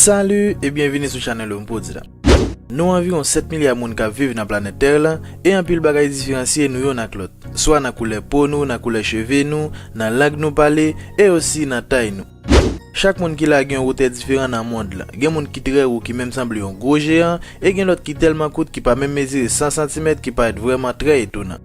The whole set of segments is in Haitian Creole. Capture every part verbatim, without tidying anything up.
Salut e byenvini sou chanèl Home Prodz la. Nou anviwon sèt milya moun k ap viv nan planèt Tè lan, e anpil bagay diferansye nou youn ak lòt, swa nan koulè po nou, nan koulè cheve nou, nan lang nou pale, e osi nan tay nou. Chak moun ki la gen yon wotè diferan nan mond lan. Gen moun ki trè wo ki menm sanble yon gwo jeyan, e gen lòt ki tèlman kout ki pa menm mezire san santimèt, ki parèt vrèman trè etonan.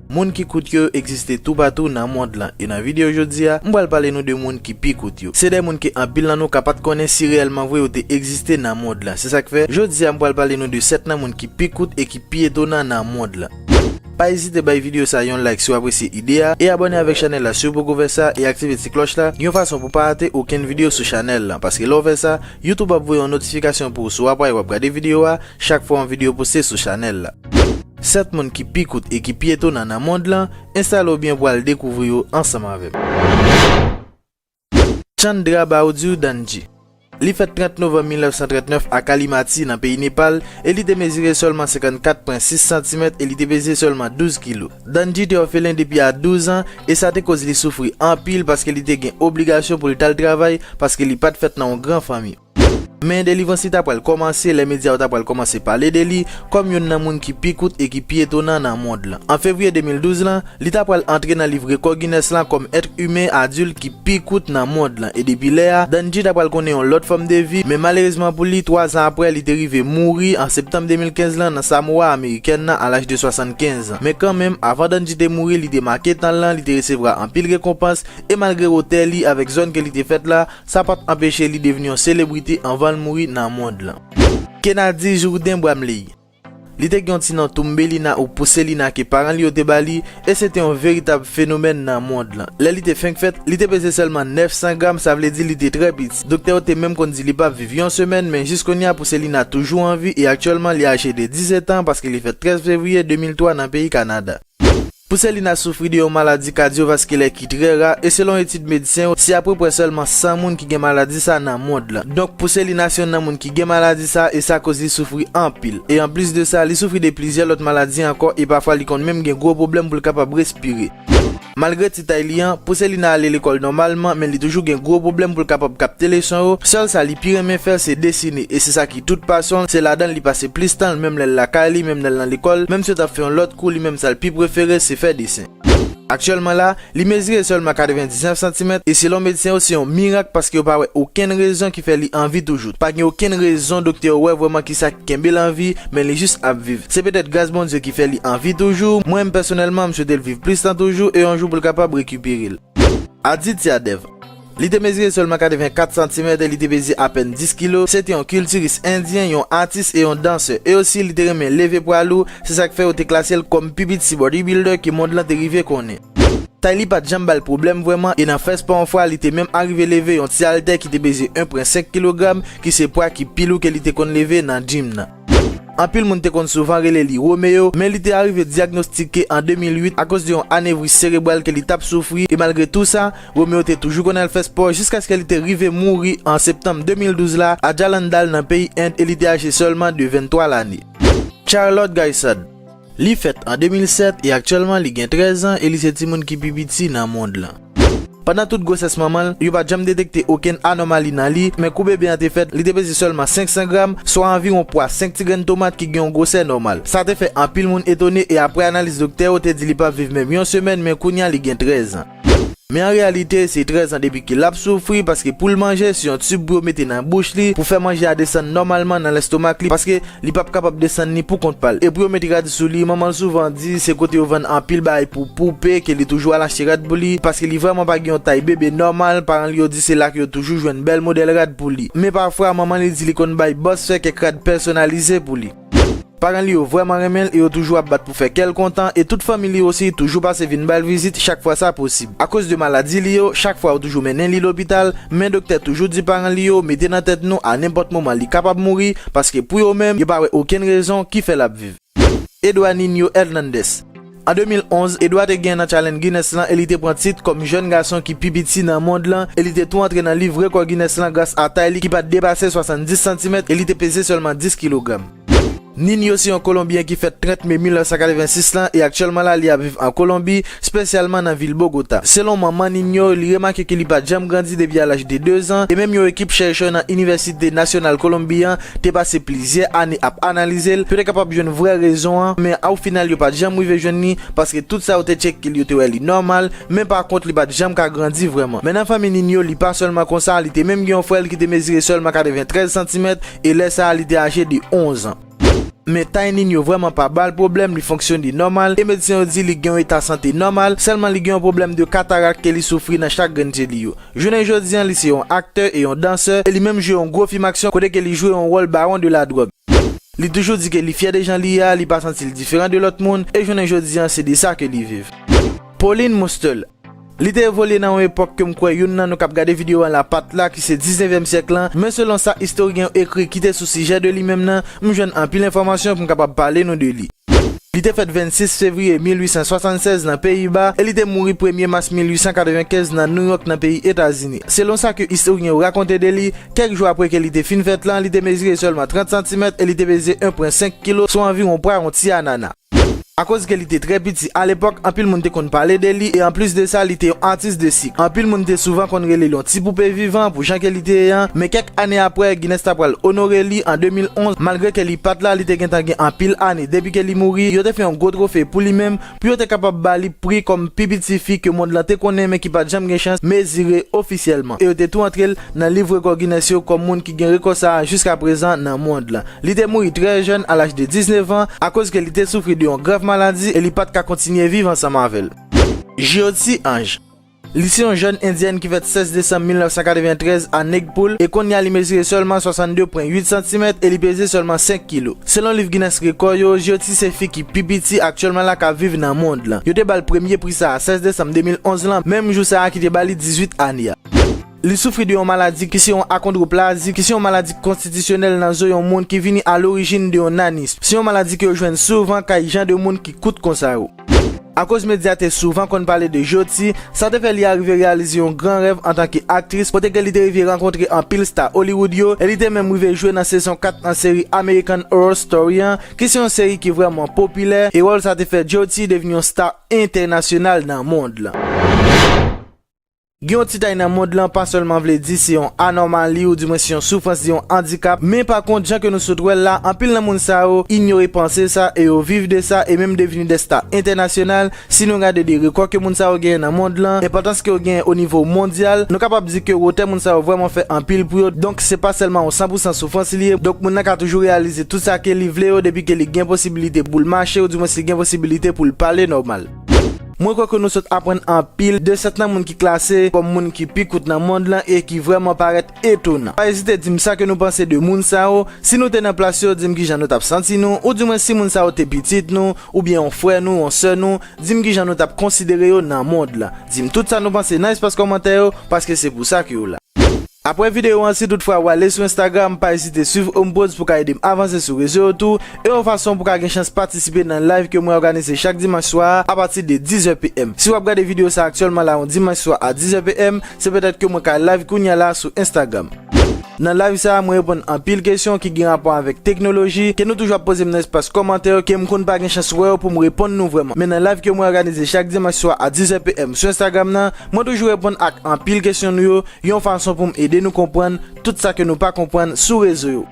Moun ki kout yo egziste toupatou nan mond lan, e nan videyo jodi a, m pral pale nou de moun ki pi kout yo. Se de moun ke anpil nan nou ka pa t konnen si reyèlman vre yo te egziste nan mond lan. Se sa k fè, jodi a m pral pale nou de sèt nan moun ki pi kout e ki pi etonan nan mond lan. Pa ezite bay videyo sa yon like si w apresye ide a, e abòne avèk chanèl la si w poko fè sa, e aktive ti klòch la, yon fason pou pa rate okenn videyo sou chanèl lan, paske lè w fè sa, YouTube ap voye yon notifikasyon pou ou sou apray w ap gade videyo a, chak fwa yon videyo poste sou chanèl la. Sèt moun ki pi kout e ki pi etonan nan mond lan, enstale w byen pou al dekouvri yo ansanm avè m. Chandra Baudhudhanji. Li fèt trant novanm mil nèf san trant nèf a Kalimati, nan peyi Nepal, e li te mezire sèlman senkannkat pwen sis santimèt e li te peze sèlman douz kilo. Dhanji te òfelen depi a douz an, e sa te koz li soufri anpil paske li te gen obligasyon pou l t al travay, paske li pa t fèt nan yon gran fanmi. Men delivrans li ta pral kòmanse lè medya yo ta pral kòmanse pale de li kòm youn nan moun ki pi kout e ki pi etonan nan mond lan. An fevriye de mil douz lan, li ta pral antre nan liv rekò Guinness lan kòm èt imen adilt ki pi kout nan mond lan, e depi lè a, Dhanji ta pral konnen yon lòt fòm de vi, men malerezman pou li, twa zan apre, li te rive mouri an septanm de mil kenz lan nan Samoa amerikèn nan a laj de swasannkenz an. Men kanmenm, avan Dhanji te mouri, li te make tan l lan, li te resevwa anpil rekonpans, e malgre wotè li avèk zòn ke li te fèt la, sa pa t anpeche li devni yon selebrite anvan l mouri nan mond lan. Kennedy Jourdain Bramley. Li te gen yon ti non Thumbelina ou Pouselina ke paran li yo te ba li, e se te yon veritab fenomèn nan mond lan. Lè li te fenk fèt, li te peze sèlman nèf san gram, sa vle di li te trè piti. Doktè yo te menm konn di li p ap viv yon semèn, men jis kounye a Pouselina toujou an vi, e aktyèlman li aje de disèt an paske li fèt trèz fevriye de mil twa nan peyi Kanada. Pouselina soufri de yon maladi kadyovaskilè ki trè ra, e selon etid medsen yo, se apeprè sèlman san moun ki gen maladi sa nan mond lan. Donk, Pouselina se youn nan moun ki gen maladi sa, e sa koz li soufri anpil. E anplis de sa, li soufri de plizyè lòt maladi ankò, e pafwa li konn menm gen gwo pwoblèm pou l kapab respire. Malgre ti tay li an, Pouselina ale lekòl nòmalman, men li toujou gen gwo pwoblèm pou l kapab kapte leson yo. Sèl sa li pi renmen fè, se desine, e se sa ki tout pasyon l, se ladan l li pase plis tan l, menm lè l lakay li, menm lè l nan lekòl, menm si yo t ap fè yon lòt kou, li menm sa l pi prefere, se fè desen. Aktyèlman la, li mezire sèlman katrevendiznèf santimèt, e selon medsen yo, se yon mirak paske yo pa wè okenn rezon ki fè li an vi toujou. Pa gen okenn rezon doktè yo wè vrèman kisa ki kenbe l an vi, men li jis ap viv. Se petèt gras Bondye ki fè li an vi toujou. Mwen menm pèsonèlman, m swete l viv plis tan toujou e yon jou pou l kapab rekipere l. Aditya Dev. Li te mezire sèlman katrevenkat santimèt e li te peze apèn dis kilo. Se te yon kiltiris endyen, yon atis e yon dansè. E osi, li te renmen leve pwa lou, se sa k fè yo te klase l kòm pi piti bodybuilder ke mond lan te rive konnen. Tay li pa t janm ba l pwoblèm vrèman, e nan fès pa yon fwa, li te menm arive leve yon ti altè ki te peze en pwen senk kilogram, ki se pwa ki pi lou ke li te konn leve nan gym nan. Anpil moun te konn souvan rele li Romeo, men li te arive dyagnostike an de mil uit akoz de yon anevris serebral ke li t ap soufri, e malgre tou sa, Romeo te toujou konn al fè spò jiskaske li te rive mouri an septanm de mil douz la a Jalandhar nan peyi End, e li te aje sèlman de venntwa lane. Charlotte Guyson. Li fèt an de mil sèt e aktyèlman li gen trèz an e li se timoun ki pi piti nan mond lan. Pandan tout gwosès manman l, yo pa t janm detekte okenn anòmali nan li, men kou bebe an te fèt, li te peze sèlman senk san gram, swa anviwon pwa senk ti grenn tomat ki gen yon gwosè nòmal. Sa te fè anpil moun etone e apre analiz doktè yo te di li p ap viv menm yon semèn, men kounye a li gen trèz an. Men an reyalite, se trèz an depi ke l ap soufri, paske pou l manje, se yon tib pou yo mete nan bouch li, pou fè manje a desann nòmalman nan lestomak li, paske li p ap kapab desann li pou kont pa l. E pou yo mete rad sou li, manman l souvan di se kote yo vann anpil bagay pou poupe, ke li toujou al achte rad pou li, paske li vrèman pa gen yon tay bebe nòmal, paran li yo di se la ke yo toujou jwenn bèl modèl rad pou li. Men pafwa, manman li di li konn bay bòs fè kèk rad pèsonalize pou li. Paran li yo vrèman renmen l e yo toujou ap bat pou fè kè l kontan, e tout fanmi li osi toujou pase vin ba l vizit chak fwa sa posib. Akoz de maladi li yo, chak fwa yo toujou mennen li lopital, men doktè toujou di paran li yo, mete nan tèt nou, a nenpòt moman li kapab mouri, paske pou yo menm, yo pa wè okenn rezon ki fè l ap viv. Eduardo Niño Hernández. An de mil onz, Eduardo te gen nan challenge Guinness lan e li te pran tit kòm jèn gason ki pi piti nan mond lan, e li te tou antre nan liv rekò Guinness lan gras a tay li ki pa t depase swasanndis santimèt e li te peze sèlman dis kilogram. Niño se yon Kolonbyen ki fèt trant me mil nèf san katrevensis lan e aktyèlman la li ap viv an Kolonbi, espesyalman nan vil Bogota. Selon manman Niño, li remake ke li pa t janm grandi depi a laj de de zan, e menm yon ekip chèchè nan Inivèsite Nasyonal Kolonbi an te pase plizyè ane ap analize l pou yo te kapab jwenn vrè rezon an, men o final yo pa t janm rive jwenn li, paske tout sa yo te tcheke l yo te wè li nòmal, men pa kont li pa t janm ka grandi vrèman. Men nan fanmi Niño, li pa sèlman konsa, li te menm gen yon frè l ki te mezire sèlman katreventrèz santimèt, e lè sa a li te aje de onz an. Men tay Niño vrèman pa ba l pwoblèm, li fonksyone nòmal, e medsen yo di li gen yon eta sante nòmal, sèlman li gen yon pwoblèm de katarak ke li soufri nan chak grenn je li yo. Jounen jodi an, li se yon aktè e yon dansè, e li menm jwe yon gwo fim aksyon kote ke li jwe yon wòl bawon de la dwòg. Li toujou di ke li fyè de jan li ye a, li pa santi l diferan de lòt moun, e jounen jodi an, se de sa ke li viv. Pauline Mostel. Li te evolye nan yon epòk ke m kwè youn nan nou k ap gade videyo an la pa t la, ki se diznevyèm syèk lan, men selon sa istoryen yo ekri ki te sou sijè de li menm nan, m jwenn anpil enfòmasyon pou m kapab pale nou de li. Li te fèt vennsis fevriye mil uit san swasannsèz nan Peyiba e li te mouri premye mas mil uit san katrevenkenz nan Nouyòk nan peyi Etazini. Selon sa ke istoryen yo rakonte de li, kèk jou apre ke li te fin fèt lan, li te mezire sèlman trant santimèt e li te peze en pwen senk kilo, swa anviwon pwa yon ti anana. Akoz ke li te trè piti alepòk, anpil moun te konn pale de li, e anplis de sa, li te yon atis de sik. Anpil moun te souvan konn rele l yon ti poupe vivan pou jan ke li te ye an, men kèk ane apre, Guinness ta pral onore li an de mil onz, malgre ke li pa t la, li te gentan gen anpil ane depi ke li mouri, yo te fè yon gwo twofe pou li menm, pou yo te kapab ba li pri kòm pi piti fi ke mond lan te konnen, men ki pa t janm gen chans mezire ofisyèlman. E yo te tou antre l nan liv rekò Guinness yo kòm moun ki gen rekò sa a jiskaprezan nan mond lan. Li te mouri trè jèn, a laj de diznev an, akoz ke li te soufri de yon grav maladi e li pa t ka kontinye viv ansanm avè l. Jyoti Ange. Li se yon jèn endyèn ki fèt sèz desanm mil nèf san katreventrèz a Nagpur e kounye a li mezire sèlman swasannde pwen uit santimèt e li peze sèlman senk kilo. Selon liv Guinness rekò yo, Jyoti se fi ki pi piti aktyèlman la k ap viv nan mond lan. Yo te ba l premye pri sa a sèz desanm de mil onz lan, menm jou sa a ki te ba li dizuit ane a. Li soufri de yon maladi ki se yon akondroplazi, ki se yon maladi konstitisyonèl nan zo yon moun ki vini a lorijin de yon nanism. Se yon maladi ke yo jwenn souvan kay jan de moun ki kout konsa yo. Akoz medya te souvan konn pale de Jyoti, sa te fè li arive reyalize yon gran rèv antanke aktris, kote ke li te rive rankontre anpil sta Hollywood yo, e li te menm rive jwe nan sezon kat nan seri American Horror Story an, ki se yon seri ki vrèman popilè, e wòl sa te fè Jyoti devni yon sta entènasyonal nan mond lan. Gen yon ti tay nan mond lan pa sèlman vle di se yon anòmali oudimwen se yon soufrans, se yon andikap, men pa kont, jan ke nou sot wè l la, anpil nan moun sa yo inyore panse sa e yo viv de sa e menm devni dè sta entènasyonal. Si nou gade de rekò ke moun sa yo genyen nan mond lan, enpòtans ke yo genyen o nivo mondyal, nou kapab di ke wotè moun sa yo vrèman fè anpil pou yo. Donk, se pa sèlman yon san pou san soufrans li ye. Donk, moun nan ka toujou reyalize tout sa ke li vle yo depi ke li gen posibilite pou l mache oudimwen si li gen posibilite pou l pale nòmal. Mwen kwè ke nou sot aprann anpil de sèt nan moun ki klase kòm moun ki pi kout nan mond lan e ki vrèman parèt etonan. Pa ezite di m sa ke nou panse de moun sa yo. Si nou te nan plas yo, di m kijan nou t ap santi nou, oudimwen si moun sa yo te pitit nou, oubyen yon frè nou, yon sè nou, di m kijan nou t ap konsidere yo nan mond lan. Di m tout sa nou panse nan espas kòmantè yo, paske se pou sa ke yo la. Apre videyo an, si toutfwa w ale sou Instagram, pa ezite swiv Homepods pou ka ede m avanse sou rezo yo tou, e yon fason pou ka gen chans patisipe nan live ke mwen òganize chak dimanch swa a apati de dizè p m. Si w ap gade videyo sa aktyèlman la yon dimanch swa a dizè p m, se petèt ke mwen ka live kounye a la sou Instagram. Nan live sa a, mwen reponn anpil kesyon ki gen rapò avèk teknoloji, ke nou toujou ap poze m nan espas kòmantè yo, ke m konn pa gen chans wè yo pou m reponn nou vrèman. Men nan live ke mwen òganize chak dimanch swa a dizè p m sou Instagram nan, mwen toujou reponn ak anpil kesyon nou yo, yon fason pou m ede nou konprann tout sa ke nou pa konprann sou rezo yo.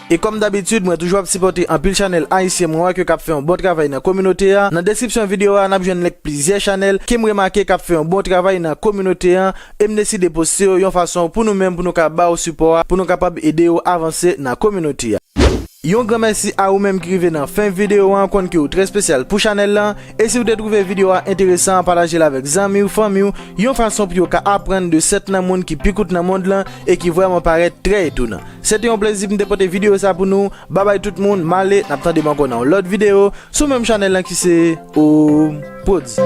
E kòm dabitid, mwen toujou ap sipòte anpil chanèl ayisyen mwen wè ke k ap fè yon bon travay nan kominote a. Nan deskripsyon videyo a, n ap jwenn link plizyè chanèl ke m remake k ap fè yon bon travay nan kominote a, e m deside poste yo yon fason pou nou menm pou nou ka ba yo sipò a, pou nou kapab ede yo avanse nan kominote a. Yon gran mèsi a ou menm ki rive nan fen videyo a, m konn ke ou trè espesyal pou chanèl lan, e si w te twouve videyo a enteresan, pataje l avèk zanmi w, fanmi w, yon fason pou yo ka aprann de sèt nan moun ki pi kout nan mond lan e ki vrèman parèt trè etonan. Se te yon plezi pou m te pote videyo sa pou nou. Babay tout moun, m ale, n ap tande m ankò nan yon lòt videyo sou menm chanèl lan ki se Homepods.